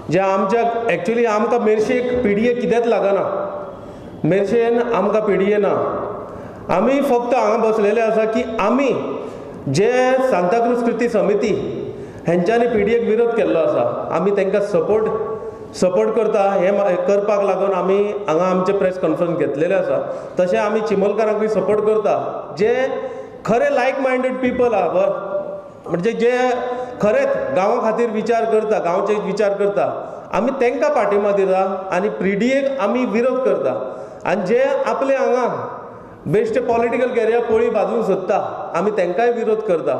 जे आमच्या एक्चुली आमकां मेरशेक P D ए कितेंच लागना, मेरशेन आमकां पी डी ए ना. आमी फक्त हांगा बसलेले आसा की आमी जे सांताक्रूज कृती समिती हेंच्यांनी पी डी एक विरोध केल्लो आसा, आमी तांकां सपोर्ट करता. हें करपाक लागून आमी हांगा आमचे प्रेस कॉन्फरन्स घेतलेले आसा. तशें आमी चिमलकारांकूय सपोर्ट करता, जे खरे लायक मायंडेड पिपल आहा, म्हणजे जे खरेंच गांवा खातीर विचार करता, गांवचे विचार करता, आमी तांकां पाठिंबा दिता आनी पी डी एक आमी विरोध करता. आनी जे आपले हांगा बेश्टे पॉलिटिकल कॅरियर पोळी बाजूंक सोदता, आमी तांकांय विरोध करता.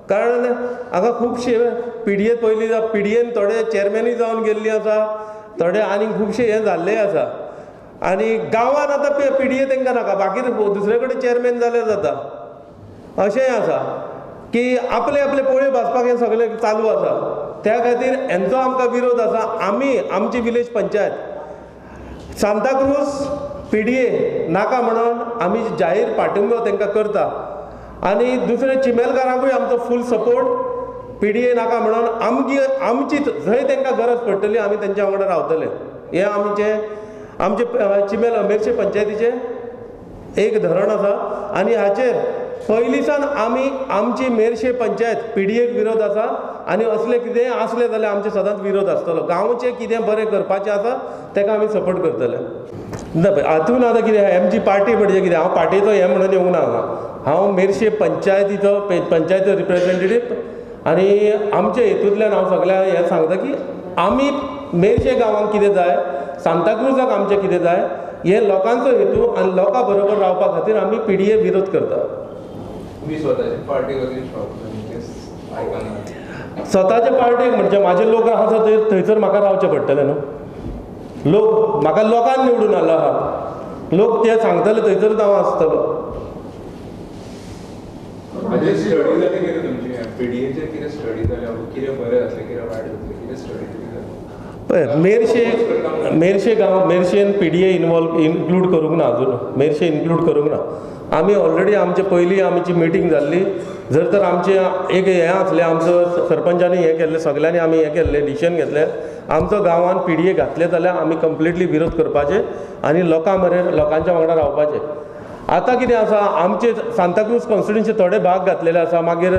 कारण हांगा खुबशे पी डी ए पयलीं पी डी एन थोडे चेअरमॅनूय जावन गेल्ली आसा, थोडे आनी खुबशे हें जाल्लेय आसा. आनी गांवांत आतां पी डी ए तांकां नाका, बाकी दुसरे कडेन चेअरमॅन जाल्यार जाता. अशेंय आसा की आपले आपले पोळी भाजपाक हें सगळें चालू आसा. त्या खातीर हेंचो आमकां विरोध आसा. आमी आमची village panchayat Santacruz P D A नाका म्हणून आमी जाहीर पाठिंबो तांकां करता. आनी दुसरे चिमेलकारांकूय आमचो फूल सपोर्ट, पी डी ए नाका म्हणून आमची आमची जंय तांकां गरज पडटली आमी तेंच्या वांगडा रावतले. हें आमचें आमचे चिमेल मेरशे पंचायतीचें एक धरण आसा. आनी हाचेर पयलींसान आमी आमची मेरशे पंचायत पी डी एक विरोध आसा. आनी असलें कितेंय आसलें जाल्यार आमचें सदांच विरोध आसतलो. गांवचें कितें बरें करपाचें आसा ताका आमी सपोर्ट करतले. ना, हातून आतां कितें आमची पार्टी म्हणजे कितें, हांव पार्टीचो हें म्हणून येवंक ना हांगा. हांव मेरशे पंचायतीचो पंचायतीचो रिप्रेजेंटेटीव आनी आमच्या हेतूंतल्यान हांव सगळ्यांक हें सांगता की आमी मेरशे गांवांक कितें जाय, सांताक्रुजाक आमचें कितें जाय, हे लोकांचो हेतू आनी लोकां बरोबर रावपा खातीर आमी पी डी ए विरोध करता. तुमी स्वताचे पार्टीक अगेन्स्ट रावता तेच आयकना. स्वताचे पार्टीक म्हणजे म्हाजे लोक आसा थंय, थंयसर म्हाका रावचें पडटलें न्हू. लोक म्हाका लोकान निवडून हाडलो आहा, लोक ते सांगतले थंयसरच हांव आसतलो. म्हणजे स्टडी जाली कितें तुमची पी डी एचेर? कितें स्टडी जाल्या? कितें बरें जातलें, कितें वायट जातलें, कितें स्टडी कितें जाली? पळय, मेरशे मेरशे गांव मेरशेन P D A involve include करूंक ना अजून. मेरशे इन्क्लूड करूंक ना. आमी ऑलरेडी आमचे पयलीं आमची मिटींग जाल्ली. जर तर आमचें एक हें आसलें, आमचो सरपंचानी हें केल्लें, सगल्यांनी आमी हें केल्लें, डिसिजन घेतलें, आमचो गांवान पी डी ए घातले जाल्यार आमी कंप्लिटली विरोध करपाचे आनी लोकां मरेन लोकांच्या वांगडा रावपाचें. आतां कितें आसा, आमचे सांताक्रूज कॉन्स्टिट्युन्सी थोडे भाग घातलेले आसा, मागीर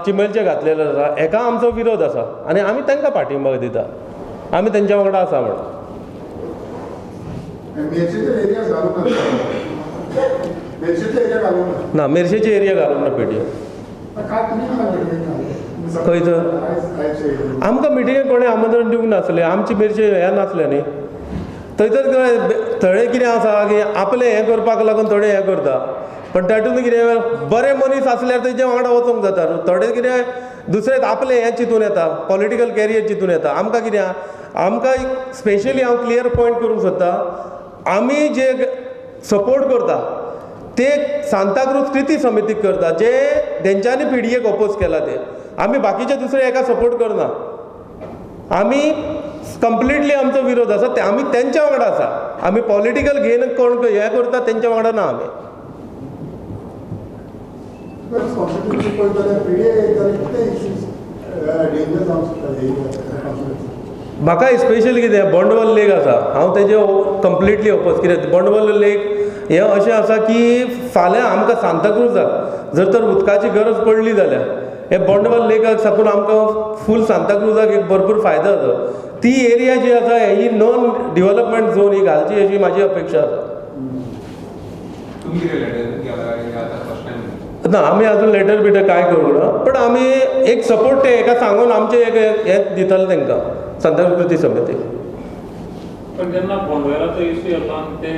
चिमेलचे घातलेले आसा. हेका आमचो विरोध आसा आनी आमी तांकां पाठिंबो दिता, आमी तेंच्या वांगडा आसा म्हणून. मेरशेचे एरिया घालूंक ना, मेरशेचे एरिया घालूंक ना. ना, मेरशेचे एरिया घालूंक ना पी डी ए. काय तुमी मिटिंगेक? खंय तर? आयज आमकां मिटिंगेक कोणें आमंत्रण दिवंक नासलें. आमची मेरशे हें नासलें न्ही थंयसर. थोडे कितें आसा की आपलें हें करपाक लागून थोडे हें करता, पण तातूंत कितें बरे मनीस आसल्यार तेजे वांगडा वचूंक जाता न्हू. थोडे कितें दुसरें आपलें हें चिंतून येता, पॉलिटिकल कॅरियर चिंतून येता. आमकां कितें आहा, आमकां स्पेशली हांव क्लियर पॉयंट करूंक सोदता, आमी जे सपोर्ट करता ते सांताक्रूज कृती समितीक करता, जे तेंच्यांनी पी डी एक ओपोज केला ते. आमी बाकीचे दुसरे हेका सपोर्ट करना. आमी कंप्लिटली आमचो विरोध आसा ते, आमी तेंच्या वांगडा आसा. आमी पॉलिटिकल घेन कोण हें करता तेंच्या वांगडा ना आमी. कॉन्स्टिट्युन्सी पळयत जाल्यार पी डी ए जाल्यार कितें इश्यूज डेंजर जावंक शकता कॉन्स्टिट्युन्सी? म्हाका स्पेशली कितें बोंडवल लेक आसा, हांव तेजे कंप्लिटली ओपोज. कित्याक बोंडवल लेक हें अशें आसा की फाल्यां आमकां सांताक्रुजाक जर तर उदकाची गरज पडली जाल्यार हे बोंडवल लेकाक साकून आमकां फूल सांताक्रुजाक एक भरपूर फायदो जाता. ती एरिया जी आसा ही नॉन डिवलपमेंट झोन ही घालची अशी म्हाजी अपेक्षा आसा. तुमी कितें लेटर गेला काय आतां फर्स्ट टायम? ना, आमी अजून लेटर बिटर कांय करूंक ना, पण आमी एक सपोर्ट ते हेका सांगून आमचें एक हें दितले तांकां सांताक्रूज कृती समिती. पण जेन्ना बोंडवेलाचो इश्यू येयलो आनी ते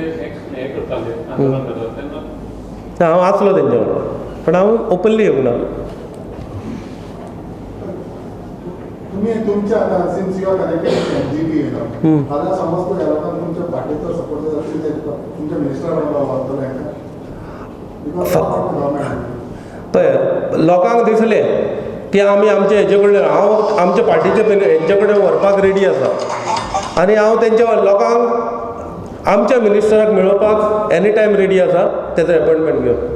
हें करताले, आंदोलन करताले तेन्ना? हांव आसलो तेंच्या वांगडा, पण हांव ओपनली येवंक ना. तुमी तुमच्या आतां since you are connected with MGB, आतां समज ह्या लोकांक तुमच्या पार्टीचो सपोर्ट जाय जाल्यार ते तुमच्या मिनिस्टरा बरोबर वागतले हांकां because government पळय, लोकांक दिसलें की आमी आमचे हेजे कडल्यान हांव आमच्या पार्टीचे हेंचे कडेन व्हरपाक रेडी आसा आनी हांव तेंच्या लोकांक आमच्या मिनिस्टराक मेळोवपाक एनी टायम रेडी आसा तेजो एपॉयंटमेंट घेवन.